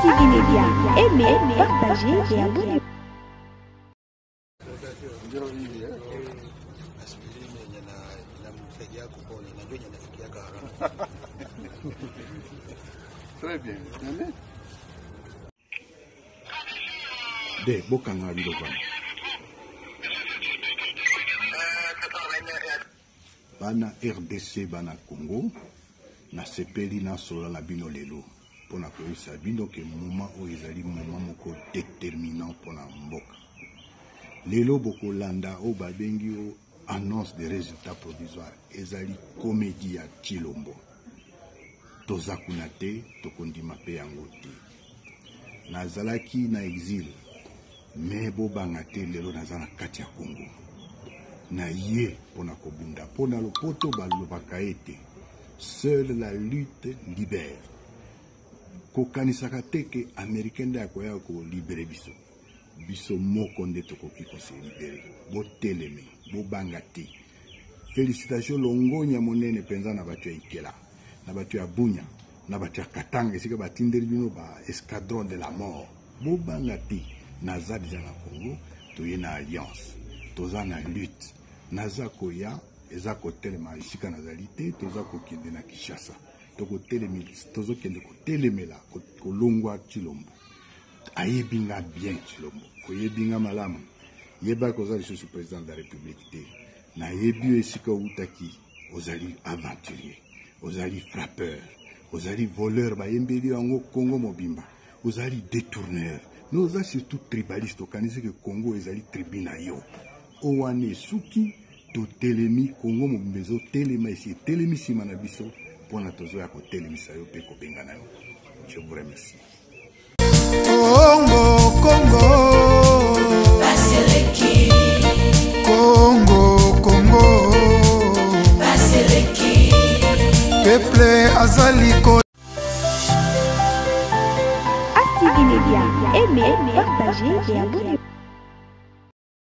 ATV Media, aimez, partagez et abonnez-vous. Aspirini yenye inamsaidia kupona, najua yenye nasikiaga haraka. Très bien. Amen. De bokanga biloko wana. Bana RDC, bana Congo, nasepeli nasolola na bino lelo mpo na koyebisa bino ke moment oyo ezali moment moko déterminant mpo na mboka. Lelo bokolanda oyo babengi o annonce de résultat provisoire, ezali comédie ya Tshilombo. Toza kuna te, tokondima mpe yango te. Nazalaki na exil, me bobanga te, lelo naza na kati ya Congo na ye mpo na kobunda mpo na lopoto. Balobaka ete seule la lutte libère. Kokanisaka te ke américain nde akoya kolibere biso, biso moko nde tokoki kose libere. Boteleme, bobanga te. Félicitation, longonya monene mpenza na bato ya Ikela, na bato ya Bunya, na bato ya Katanga, esika batindeli bino ba escadron de la mort. Bobanga te, naza deja na Congo. Toye na alliance, toza na lutte. Naza koya, eza kotelema esika nazali te. Toza kokende na Kinshasa, tozokende kotelemela kolongwa Tshilombo. Ayebi nga bien. Tshilombo, oyebi nga malamu, yebaki oza lisusu président de la République te. Nayebi yo esika outaki. Ozali aventurier, ozali frappeur, ozali voleur, bayembeli yango Congo mobimba. Ozali détourneur, mais oza surtout tribaliste. Okanisi ke Congo ezali tribu na yo. O wana esuki. Totelemi, Congo mobimba ezotelema, esi etelemi nsima na biso mpona tozoya kotelemisa yo mpe kobenga na yo. Je vous remercie. Congo, Congo, Congo, Congo, peuple azali ko ATV Media, aimez, partagez et abonnez-vous.